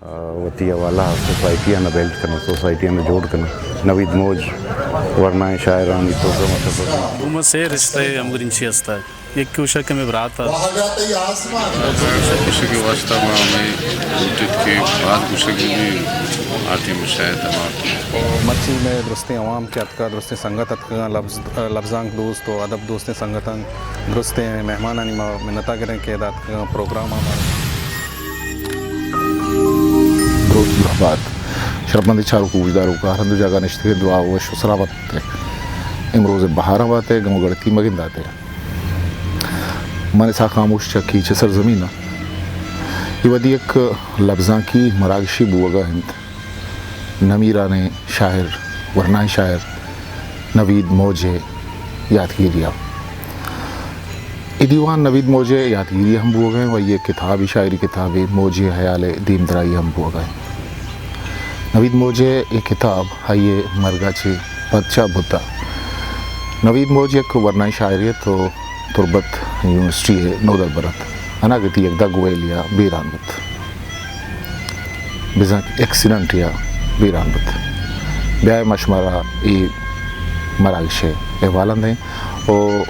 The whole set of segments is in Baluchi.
وتی حوالہ ءَ سوسائٹی آناں بلڈ کناں، سوسائٹی آناں جوڑ کناں۔ نوید موج ورنائیں شاعرانی پروگرام ءَ سفر کناں۔ گوں ما سے رشتہ ءِ ہمگرنچی ہست ات۔ یکے گوشگ کہ مئے برات ات۔ گوشگ کہ واسطہ ما ہمے لوٹت کہ باز گوشگ بہ بی آتی مشاہدہ ما۔ مرچی مئے درستیں عوام کہ اتکا، درستیں سنگت اتکگاں، لبز-، لبزانک دوست و ادب دوستیں سنگتاں، درستیں مہمانانی ما منتا گریں کہ ادا اتکگاں پروگرام ءَ ما۔ درود درہبات۔ شرپمندیں چاروک و گوشداروک، ہر ہند و جاگہ نشتگیں، دعا وش و سلامت ات۔ امروز بہاراں بات ئے، گم و گڑتی مگندات ئے۔ من اسحاق خاموش چہ کیچ سرزمین آں۔ اے وہدی یک لبزانکی مراگشے بوہگا انت۔ نمیرانیں شاعر، ورنائیں شاعر نوید موج ءِ یاتگیری ءَ۔ اے دیوان نوید موج ءِ یاتگیری ہم بوہگا انت و آئی ءِ کتابے، شاعری کتابے موج ءِ ہیال ءِ دیمدرائی ہم بوہگا انت۔ نوید موج ءِ اے کتاب آئی ءِ مرگ ءَ چہ پد چاپ بوتگ۔ نوید موج یک ورنائیں شاعرے ات و تربت یونیورسٹی ءِ نودربر ات۔ اناگتی یک دگ ویلے ءَ بیران بوت۔ بزاں ایکسیڈنٹے ءَ بیران بوت۔ بیائے ما شمارا اے مراگش ءِ احوالاں دئیں و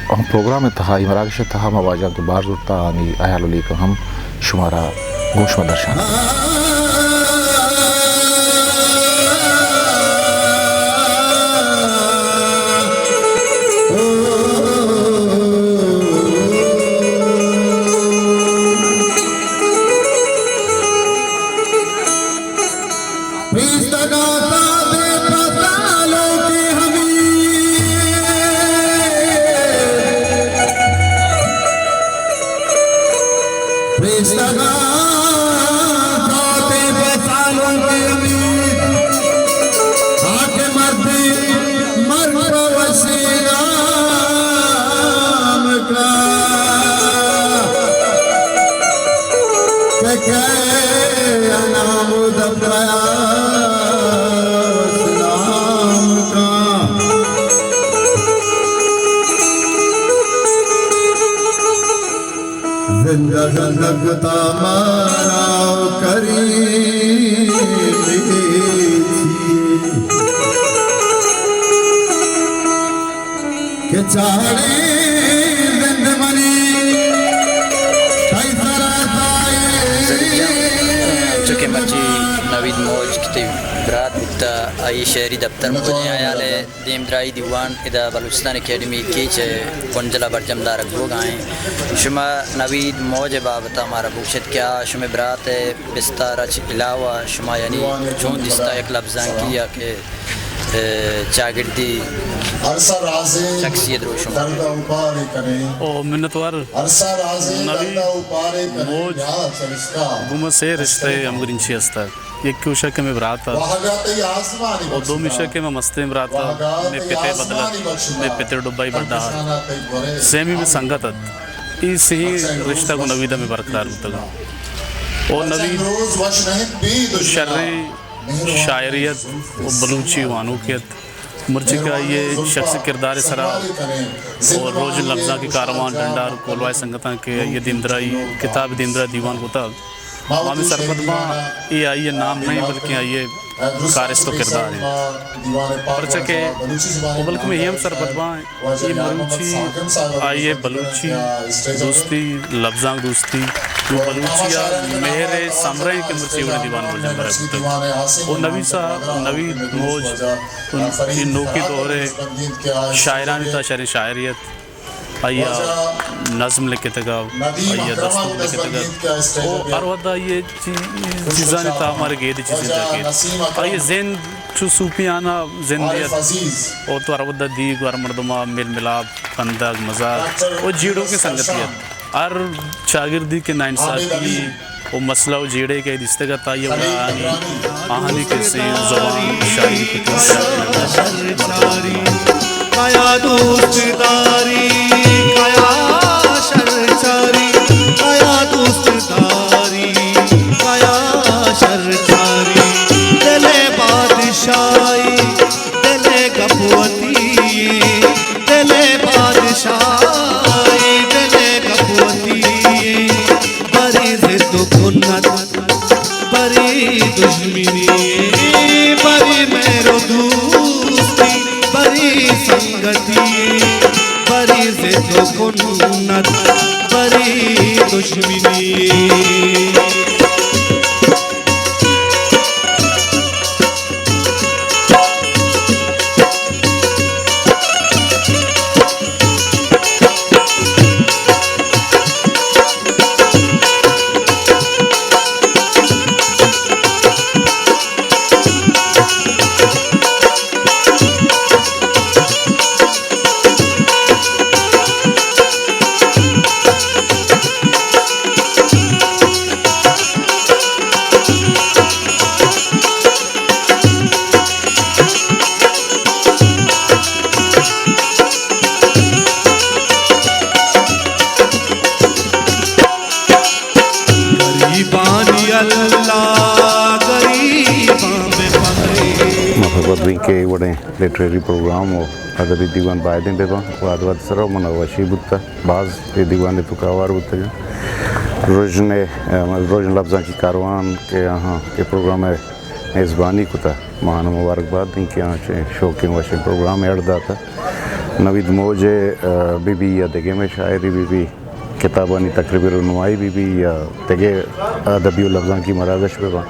ہم پروگرام ءِ تہا، اے مراگش ءِ تہا ما واجہاں کہ بار زرتا، آنی ہیال و لیکہ ہم شمارا گوں شما درشان۔ زندگ لگتا مارا کری کہ چاڑی زند منی تئی سرا سائی۔ زندگی ہم چونکہ مرچی نوید موج کہ تئی برات بوتا، آئی شعری دفتر موجیں ہیال ءِ دیمدرائی دیوان ادا بلوچستان اکیڈمی کیچ ءِ بنجل ءَ برجم دارگ بوگا ایں۔ شما نوید موج ءِ بابت ءَ مارا بگوشت کہ آ شمئے برات ءِ بستار ءَ چہ علاوہ شما یعنی چون دیستا یک لبزانکی یا کہ، اے، چاگردی شخصیت رو شما؟ او منتوار۔ نوید موج گوں ما سے رشتہ ءِ ہمگرنچی ہست ات۔ یکے گوشگ کہ مئے برات ات و دومی ایش کہ مئے مستیں برات ات، مئے پت ءِ بدل ات، مئے پت ءِ ڈبہ ءِ بڈا ات، سیمی مئے سنگت ات۔ اے سہیں رشتہ گوں نوید ءَ مئے برقرار بوتگ ات۔ و نوید شریں شاعرے ات و بلوچی وانوکے ات۔ مرچی کہ آئی ءِ شخصی کردار ءِ سرا و روژن لبزانکی کاروان ڈنڈار کولواہ ءِ سنگتاں کہ آئی ءِ دیمدرائی کتاب دیمدرا دیوان کتگ، ما ہمے سرپد باں، اے آئی ءِ نام نہ انت بلکیں آئی ءِ کارست و کردار انت۔ پرچا کہ و بلکیں اے ہم سرپد باں، اے مروچی آئی ءِ بلوچی دوستی، لبزانک دوستی، گوں بلوچی ءِ مہر ءِ ثمرہ انت کہ مرچی اے وڑیں دیوان برجم دارگ بوتگ۔ و نوید صاحب، نوید موج، اے نوکیں دور ءِ شاعرانی تہا شریں شاعرے ات۔ آئی ءَ نظم لکھتگ ءُ آئی ءَ دستور لکھتگ ءُ ہر وھد ءَ آئی ءِ چی-، چیزانی تہا مارا گیدی چیزے تاکید۔ آئی ءِ زند چو صوفیانہ زندے ات ءُ تو ہر وھد ءَ دیگ ءُ ہر مردم ءَ میل ملاپ، کندگ، مزاح ءُ جیڑوکیں سنگتے ات۔ ہر چاگردے کہ ناانصافی ءُ مسئلہ ءُ جیڑہ کہ دیستگ ات، آئی ءَ وڑا آہانی، آہانی کسہ، زبان، شاعری کتگ۔ کیا دوست داری، کیا شر چاری، کیا دوست داری، کیا شر چاری۔ دل ءِ بادشاہی، دل ءِ گپ وتی، دل ءِ بادشاہی، دل ءِ گپ وتی۔ بریں ضد ءُ کنت، بری دشمنی، بری مہر و دوستی، بری سنگتی، بری ضد و کنت، بری دشمنی۔ غریبانی اللہ، غریباں بہ پہرے۔ ما خبر بیں کہ وڑیں لٹریری پروگرام و ادبی دیوان بایدیں بہ باں۔ وہد وہد سرا من وشی بوتہ، باز اے دیوان توکا ہوار بوتگاں۔ رژن، رژن لبزانکی کاروان کہ آہاں اے پروگرام میزبانی کتہ، ما آناں مبارک بات دیں کہ آ چہ شوقیں وشیں پروگرام اڑ داتہ۔ نوید موج بہ بی یا دگہ مئے شاعری بہ بی، کتابانی تقریبی رونمائی بہ بی یا دگہ ادبی و لبزانکی مراگش بہ باں،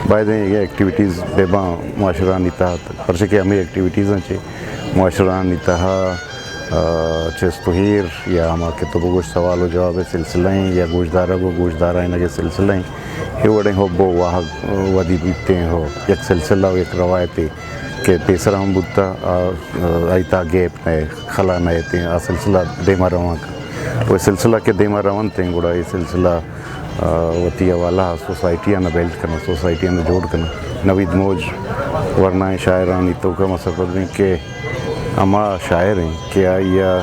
بایدیں اے ایکٹیویٹیز بہ باں معاشرہانی تہا، پرچہ کہ ہمے ایکٹیویٹیزاں چہ معاشرہانی تہا آ، چست و ایر یا ہما کہ تو بگوش سوال و جواب ءِ سلسلہ ایں یا گوشدارگ و گوشدارائینگ ءِ سلسلہ ایں، اے وڑیں حب و واہگ ودی بیتیں ہو، یک سلسلہ و یک روایتے کہ پیسر ہم بوتہ، آ، آ، آئی تہا گیپ نئے، خلا نئیتیں، آ سلسلہ دیما روان کنت۔ و سلسلہ کہ دیما رونتیں گڑا اے سلسلہ آ، وتی حوالہ ءَ سوسائٹی آناں بلڈ کناں، سوسائٹی آناں جوڑ کناں۔ نوید موج ورنائیں شاعرانی توکا ما سرپد بیں کہ ہما شاعر ایں کہ آئی ءَ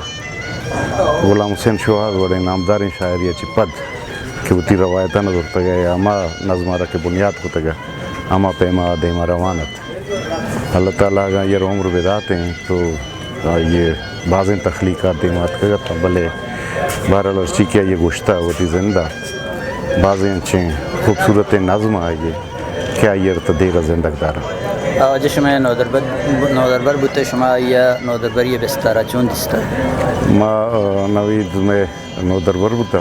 غلام حسین شوہاز وڑیں نامداریں شاعرے ءَ چہ پد کہ وتی روایتاں زرتگ ءَ یا ہما نظم ءَ را کہ بنیاد کتگ ءَ، ہما پیما آ دیما روان ات۔ اللہ تعالیٰ اگاں آئی ءَ را عمر بداتیں تو آئی ءِ بازیں تخلیقات دیما اتکگ ات، بلے بہرحال ہرچی کہ آئی ءَ گوشتہ وتی زند ءَ، بازیں انچیں خوبصورتیں نظم آئی ءِ کہ آئی ءَ را تا دیر ءَ زندگ داراں۔ آ، واجہ شمئے نودربر، نودربر بوتہ، شما آئی ءَ نودربری ءِ بستار ءَ چون دیستہ؟ ما، آ، نوید مئے نودربر بوتہ۔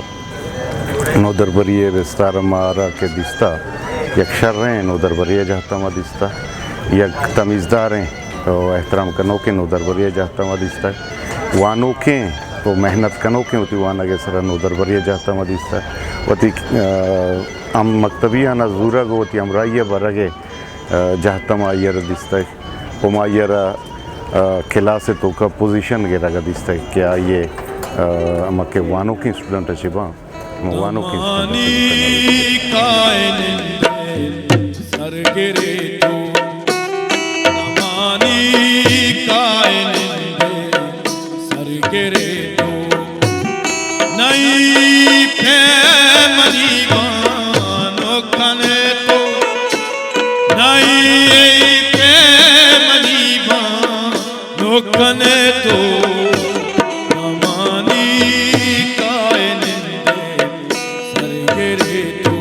نودربری ءِ بستار ءَ مارا کہ دیستہ، یک شریں نودربرے ءِ جہت ءَ ما دیستہ، یک تمیزداریں و احترام کنوکیں نودربرے ءِ جہت ءَ ما دیستہ، وانوکیں و محنت کنوکیں وتی وانگ ءِ سرا نودربرے ءِ جہت ءَ ما دیستہ، وتی، آ، ہم مکتبی آناں زورگ و وتی ہمراہی ءَ برگ ءِ، آ، جہت ءَ ما آئی ءَ را دیستہ و ما آئی ءَ را، آ، کلاس ءِ توکا پوزیشن گرگ ءَ دیستہ کہ آئی ءِ، آ، ہما کہ وانوکیں اسٹوڈنٹ ءَ چہ باں۔ وانوکیں اسٹوڈنٹ ءَ چہ باں۔ زمانی کائنندے سرگرے تو، زمانی کائنندے سرگرے تو، نئی پہ منی بانو کنے تو، نئی پہ منی بانو کنے تو، زمانی کائنندے سرگرے تو۔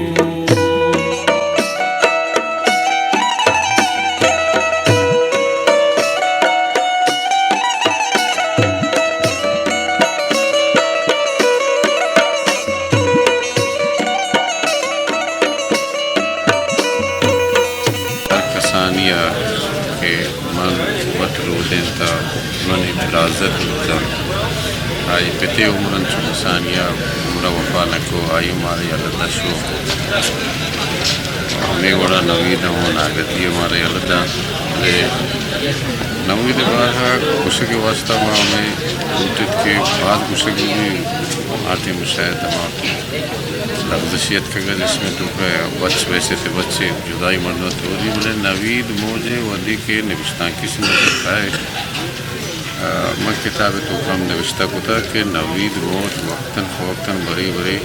ہر کسانی ءَ کہ من وت رودینتہ، منی برازتک بوتہ۔ آئی پت ءِ عمر انچو کسانی ءَ عمر ءَ وفا نہ کو، آئی ءَ مارا یلہ دات شو۔ ہمے وڑا نوید ءَ ہم ناگتی ءَ مارا یلہ دات۔ بلے نوید ءِ بارہ ءَ گوشگ ءِ واسطہ ما ہمے لوٹت کہ باز گوشگ بہ بیت، آ ٹیم ءَ شاید ہما لغزشے اتکگ ءَ جسم ءِ توکا، بچ، بحیثیت بچے جدائی مردم ءَ توری، بلے نوید موج ءِ وھدے کہ نبشتانکی سنگت ءَ کائے، آ، من کتاب ءِ توکا ہم نبشتہ کتگ کہ نوید موج وقتاً فوقتاً برے برے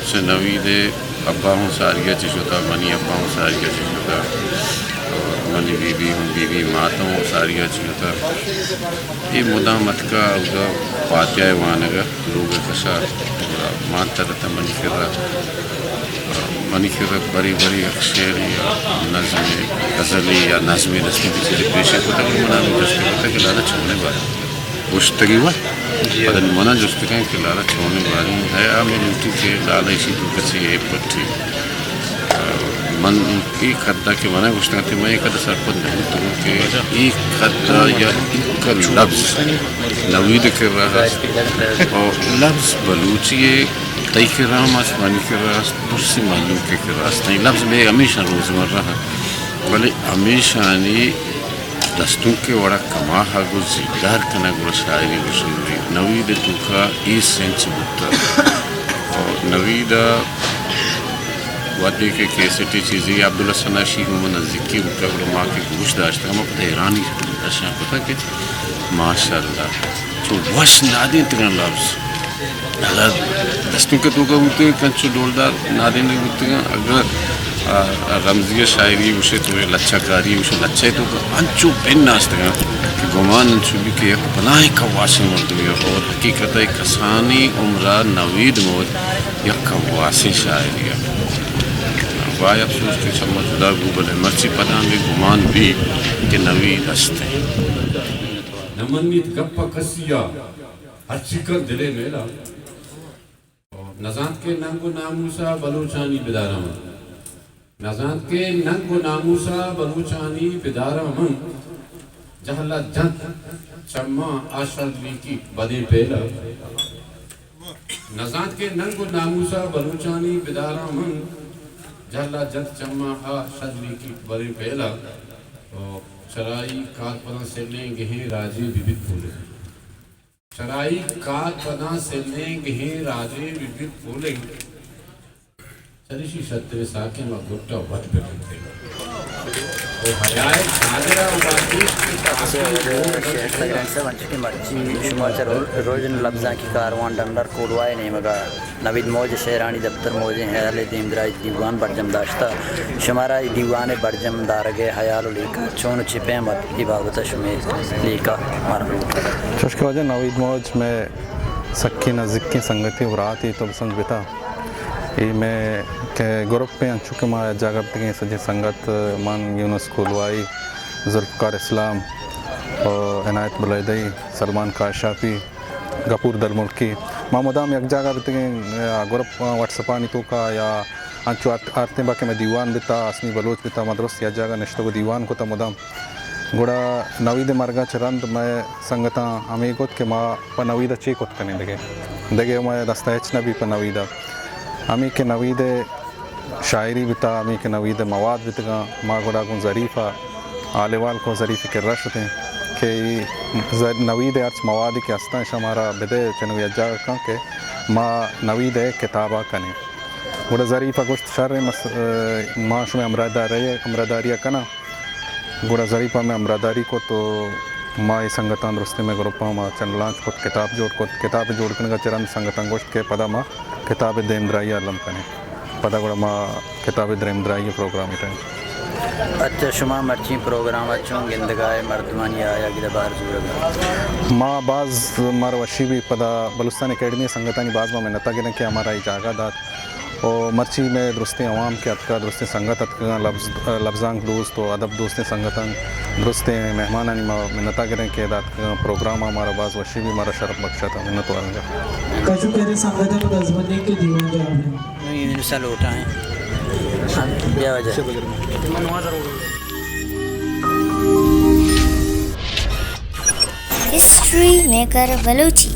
چہ نوید ءِ ابا ہوں ساری ءَ چہ شتہ، منی ابا ہوں ساری ءَ چہ شتہ، منی بی بی ہوں، بی بی مات ہوں ساری ءَ چہ شتہ۔ اے مدام اتکا اودا فاتحہ ءِ وانگ ءَ لوگ ءِ کش ءَ، گڑا مان ترتہ منی کرا۔ من منی کرا برے برے یک شعرے یا نظمے، غزلے یا نظمے دستونکے چیزے پیش کتگ، گڑا من ءَ ہمے جست کتگ کہ لالا چونیں باریں گوشتگی وت؟ جی۔ پدا من ءَ جست کنت کہ لالا چونیں باریں ہے، آ من لوٹی کہ لالا ایشی توکا چے ایب پٹی۔ من اے قد ءَ کہ من ءَ گوشتگ اَت، من اے قد ءَ سرپد نہ بوتگاں کہ اے قد ءَ یا اے لبز نوید ءِ کرا است، اور لبز بلوچی ءِ تئی کرا ہم است، منی کرا است، درسیں مہلوک ءِ کرا است۔ اے لبز مئے ہمیشاں روزمرہ اَنت، بلے ہمیشانی دستونک ءِ وڑا کماش ءَ گوں زیمدار کنگ، گڑا شاعری گوشگ بیت۔ نوید ءِ توکا اے سنچ بوتگ۔ اور نوید ءَ وھدے کہ کیسٹے چیزے عبداللہ ثناشی گوں من نزیکی بوتگ، گڑا ما کہ گوش داشتگ، ما پدا حیرانی اشاں کتگ کہ ماشاءاللہ، چو وش نادینتگاں لبز۔ اگاں دستونک ءِ توکا بوتگاں، انچو ڈولدار نادینگ بوتگاں، اگاں، آ، آ، رمزی ءِ شاعری گوشے تو لچہ کاری گوشے، لچہ ءِ توکا انچو بن آستگاں کہ گمان انچو بی کہ یک بلاہیں کواسیں مردمے، اور حقیقت ءَ کسانیں عمر ءَ نوید موج یک کواسیں شاعرے۔ وای افسوس کہ چہ ما جدا بو، بلے مرچی پدا ہمے گمان بی کہ نوید است۔ نہ منیت گپ ءَ کسی ءَ، ہرچی کنت دل ءِ میل ءَ۔ نزانت کہ ننگ و ناموس ءَ بلوچانی بداراں من۔ نزانت کہ ننگ و ناموس ءَ بلوچانی بداراں من۔ جہل ءَ جنت چماں آ شر لیکیت بدیں پیل ءَ۔ نزانت کہ ننگ و ناموس ءَ بلوچانی بداراں من۔ جہل ءَ جنت چماں آ شر لیکیت بدیں پیل ءَ۔ او چرائی کار پداں سلیں گہیں راجے بہ بیت پولے۔ چرائی کار پداں سلیں گہیں راجے بہ بیت پولنگ۔ چریشی شتر ساکیں ما گٹ ءَ وت بہ کنتیں۔ او حیائے چادر ءَ اباتی کہ تاکیں گور بہ شہر سگرنڈ صاحب، انچو کہ مرچی شما چہ رو-، روژن لبزانکی کاروان ڈنڈر کولواہ ءِ نیمگ ءَ نوید موج ءِ شعرانی دپتر موجیں ہیال ءِ دیمدرائی دیوان برجم داشتہ۔ شمارا اے دیوان ءِ برجم دارگ ءِ ہیال و لیکہ چون و چے پیم ات، اے بابت ءَ شمے لیکہ مارا۔ چوش کہ واجہ نوید موج مئے سکیں نزیکیں سنگتے و براتے تو بسمجھ بتا۔ اے مئے کہ گروپ ءَ انچو کہ ما یک جاگہ بتگیں سجیں سنگت، من یونس کولوائی، ذوالفقار اسلام و عنایت بلیدئی، سلمان کاشاپی، گپور درملکی، ما مدام یک جاگہ بتگیں، آ، گروپ، آ، واٹس اپانی توکا یا انچو آرت-، آرتیں با کہ مئے دیوان بتا، آسمی بلوچ بتا، ما درست یک جاگہ نشتگ و دیوان کتا مدام۔ گڑا نوید ءِ مرگ ءَ چہ رند مئے سنگتاں ہمے کت کہ ما پہ نوید ءَ چے کت کنیں دگہ؟ دگہ مئے دست ءَ ہچ نہ بی پہ نوید ءَ۔ ہمے کہ نوید ءِ شاعری بتا، ہمے کہ نوید ءِ مواد بتگاں، ما گڑا گوں ظریف ءَ حال احوال کو، ظریف ءِ کرا شتیں کہ اے ز-، نوید ءِ ہرچ موادے کہ ہستاں، ایشاں مارا بدے، چنو یک جاگہ کن کہ ما نوید ءِ کتاب ءَ کنیں۔ گڑا ظریف ءَ گوشت، شر ایں، مس-، ما شمئے ہمراہداری، ہمراہداری ءَ کناں۔ گڑا ظریف ءَ مئے ہمراہداری کت و ما اے سنگتاں درستیں مئے گروپاں ما چنڈ لانچ کت، کتاب جوڑ کت۔ کتاب جوڑ کنگ ءَ چہ رند سنگتاں گوشت کہ پدا ما کتاب ءِ دیمدرائی ءَ الم کنیں۔ پدا گڑا ما کتاب ءِ دیمدرائی ءِ پروگرام ءَ ٹائم۔ اچھا، شما مرچی پروگرام ءَ چون گندگ ءَ ئے، مردمانی آیگ ءِ بہر زورگ ءَ؟ ما باز، مارا وشی بی، پدا بلوچستان اکیڈمی ءِ سنگتانی باز ما منت ءَ گریں کہ ہمارا اے جاگہ دات۔ و مرچی مئے درستیں عوام کہ اتکا، درستیں سنگت اتکگاں، لبز-، لبزانک دوست و ادب دوستیں سنگتاں درستیں مہمانانی ما منت ءَ گریں کہ ادا اتکگاں، پروگرام ءَ مارا باز وشی بی، مارا شرپ بخشتا، منت وارنگا۔ کچو کہرے سنگت ءَ پہ دزبندی کہ دیوان جواب دیں۔ یونس ءَ لوٹائیں۔ ہاں، بیا واجہ۔ History maker Balochi.